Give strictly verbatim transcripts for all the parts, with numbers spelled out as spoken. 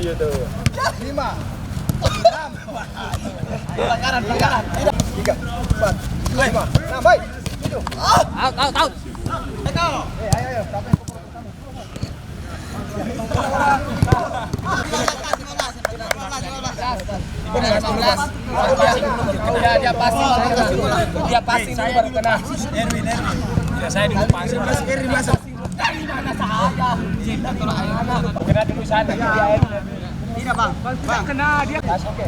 Lima. Enam. Pelanggaran, pelanggaran. Tiga, empat, lima. Enam, baik. Tujuh. Out, out, out. Eh, ayo, ayo. Siapa yang pukul pertama? Dia, dia passing, dia passing dulu baru kena. Erwin, Erwin. Ya, saya dulu passing. Masuk Erwin, masuk. Dari mana saja? Kena dulu sana, dia Erwin. Tidak, Bang. Bang. Kena dia. Oke.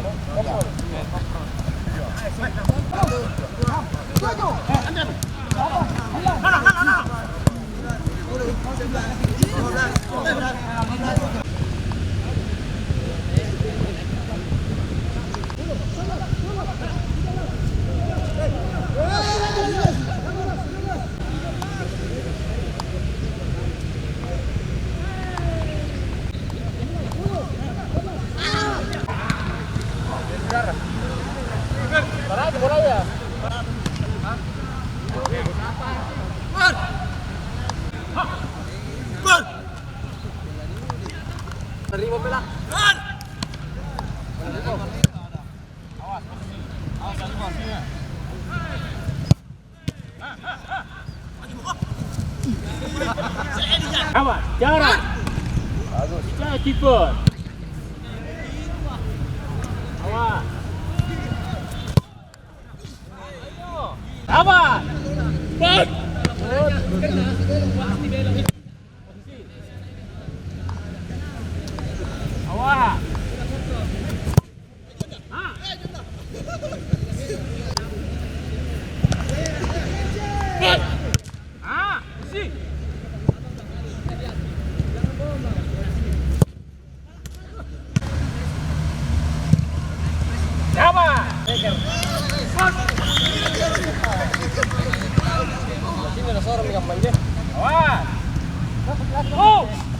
Terima pela. Awas, jarak. Bagus. Jarak, kiper. Awas. Awas. Baik. Awas. Awas. Oh.